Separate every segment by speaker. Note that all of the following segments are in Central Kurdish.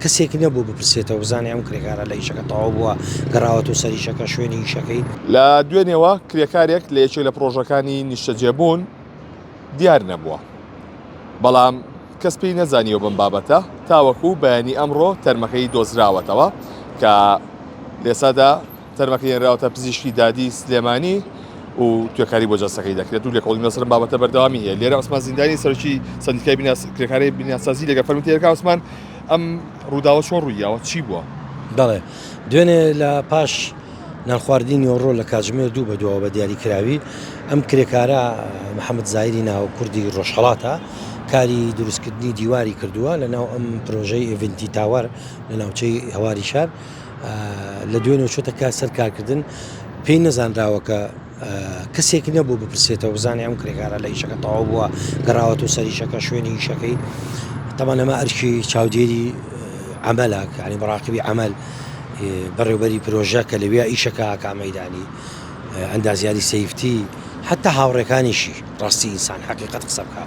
Speaker 1: کەسێک نەبوو بپرسێتەوە بزانێ ئەم کرێکارە لە ئیشەکە تەواو بووە گەڕاوەتەوە سەر ئیشەکە شوێنی ئیشەکەی.
Speaker 2: لە دوێنێوە کرێکارێک لە یەکێک لە پڕۆژەکانی نیشتەجێبوون دیار نەبووە، بەڵام کەس پێی نەزانیوە بەم بابەتە تاوەکو بەیانی ئەمڕۆ تەرمەکەی دۆزراوەتەوە کە لێسادا تەرمەکەی هێنراوەتە پزیشکی دادی سلێمانی و توێکاری بۆ جەستەکەی دەکرێت و لێکۆڵینەوە لەسەر ئەم بابەتە بەردەوامی هەیە لێرە عوسمان زیندانی سەرۆکی سەندیکای بیناس کرێکاری بیناسازی لەگەڵ فەرمی تێرکا عوسمان ئەم ڕووداوە چۆن ڕوویاوە چی بووە؟
Speaker 1: بەڵێ دوێنێ لە پاش نانخواردنی نیوەڕۆ لە کاتژمێر دوو بە دواوە بە دیاری کراوی ئەم کرێکارە محەممەد زایری ناو کوردی ڕۆژهەڵاتە کاری دروستکردنی دیواری کردووە لە ناو ئەم پرۆژەی ئێڤنتی تاوەر لە ناوچەی هەواری شار لە دوێنێ چۆتە کار سەر کارکردن پێی نەزانراوە کە کەسێک نەبوو بپرسێتەوە بزانێ ئەم کرێکارە لە ئیشەکە تەواو بووە گەڕاوەتەوە سەر ئیشەکە شوێنی ئیشەکەی تەمان ئەمە ئەرکی چاودێری عملە یعنی مراقبی عمل بەڕێوبەری پرۆژە کە لەویا ئیشەکە ئاکا مەدانی ئەندازیاری safety حتا هاوڕێکانیشی ڕاستی ئینسان حقیقت قسە بکە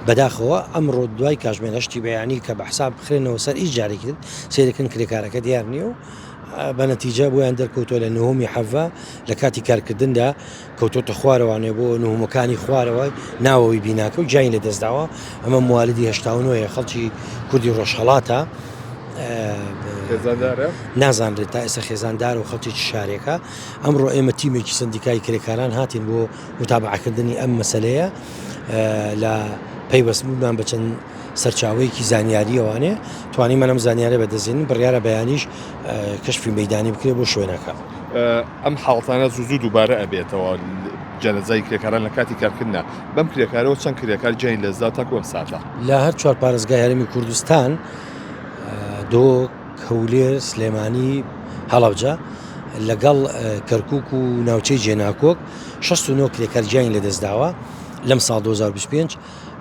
Speaker 1: بەداخەوە ئەمڕۆ دوای کاژمێر هەشتی بەیانی کە بە حساب بخرێنەوە سەر ئیش جارێکی تر سەیرەکەن کرێکارەکە دیار نییە و بە نەتیجە بۆیان دەرکەوتووە لە نهۆمی حەڤە لە کاتی کارکردندا کەوتۆتە خوارەوانێ بۆ نهۆمەکانی خوارەوە ناوەوەی بیناکە و گیانی لەدەستداوە ئەمە موالیدی 89 یە خەڵکی کوردی ڕۆژهەڵاتە
Speaker 2: خێزاندارە؟
Speaker 1: نازانرێت تا ئێستا خێزاندار و خەڵکی چ شارێکە ئەمڕۆ ئێمە تیمێکی سندیکای کرێکاران هاتین بۆ متابعەکردنی ئەم مەسلەیە لە پەیوەستبوونمان بە چەند سەرچاوەیەکی زانیارییەوانێ توانیمان ئەم زانیارە بەدەستێنین، بڕیارە بەیانیش کەشفی مەیدانی بکرێت بۆ شوێنەکە.
Speaker 2: ئەم حاڵەتانە زوو زوو دووبارە ئەبێتەوە، جەنەزای کرێکاران لە کاتی کارکردنا، بەم کرێکارەوە چەند کرێکار گیانی لەدەستدا تاکو ئەم ساتە؟
Speaker 1: لە هەر چوار پارێزگای هەرێمی کوردستان، دهۆک، هەولێر، سلێمانی، هەڵەبجە، لەگەڵ کەرکوک و ناوچەی جێناکۆک 69 کرێکار گیانی لەدەستداوە لەم ساڵ 2025.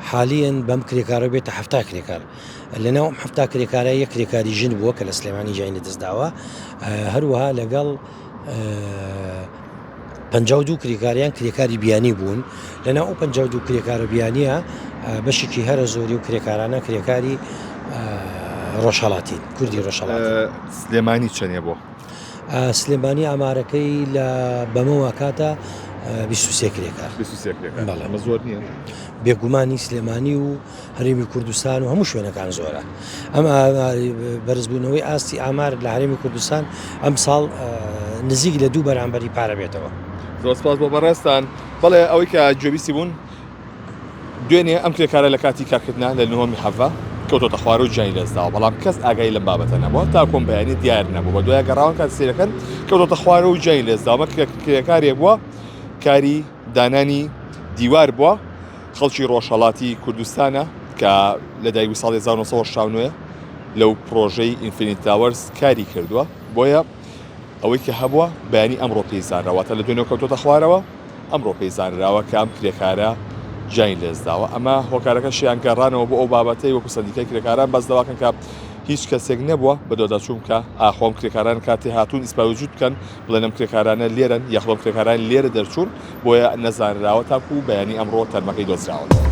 Speaker 1: حالیەن بەم کرێکارە بێتە 70 کرێکار لەناو ئەم 70 کرێکارە یەک کرێکاری ژن بووە کە لە سلێمانی گیانی لەدەستداوە هەروەها لەگەڵ 52 کرێکاریان کرێکاری بیانی بوون لەناو ئەو 52 کرێکارە بیانیە بەشێکی هەرە زۆری و کرێکارانە کرێکاری ڕۆژهڵاتین کوردی ڕۆژهڵات
Speaker 2: سلێمانی چەندێ بووە؟
Speaker 1: سلێمانی ئامارەکەی لە بەمەوە کاتە 23 کرێکار
Speaker 2: 23 کرێکار بەڵێ ئەمە زۆر نییە
Speaker 1: بێگومانی سلێمانی و هەرێمی کوردستان و هەموو شوێنەکان زۆرە ئەم بەرزبوونەوەی ئاستی ئامار لە هەرێمی کوردستان ئەم ساڵ نزیک لە دوو بەرامبەری پارە بێتەوە
Speaker 2: زۆر سپاس بۆ بەڕێزتان بەڵێ ئەوەی کە گوێبیستی بوون دوێنێ ئەم کرێکارە لە کاتی کارکردنا لە نهۆمی حەڤە کەوتۆتە خوارەوە و گیانی لەدەستداوە، بەڵام کەس ئاگای لەم بابەتە نەبووە، تاکو ئەم بەیانیە دیار نەبوو، بەدوایا گەڕاون کاتێک سەیرەکەن کەوتۆتە خوارەوە و گیانی لەدەستداوە، ئەمە کرێکارێک بووە کاری دانانی دیوار بووە، خەڵکی ڕۆژهەڵاتی کوردستانە کە لەدایکبووی ساڵی 1989 لەو پڕۆژەی ئینفینیت تاوەرز کاری کردووە، بۆیە ئەوەی کە هەبووە بەیانی ئەمڕۆ پێی زانرا، واتە لە دوێنێوە کەوتۆتە خوارەوە. ئەمڕۆ پێی زانراوە کە ئەم کرێکارە گیانی لەدەستداوە، ئەمە هۆکارەکەشیان گەڕانەوە بۆ ئەو بابەتەی وەکو سەندیکای کرێکاران باس لەوەکەن کە هیچ کەسێک نەبووە بەدواداچوون بکا ئاخۆ ئەم کرێکاران کاتێ هاتوون ئیسپای وجود بکەن بڵێن ئەم کرێکارانە لێرەن یاخود ئەم کرێکاران لێرە دەرچوون بۆیە نەزانراوە تاکو بەیانی ئەمڕۆ تەرمەکەی دۆزراوەتەوە.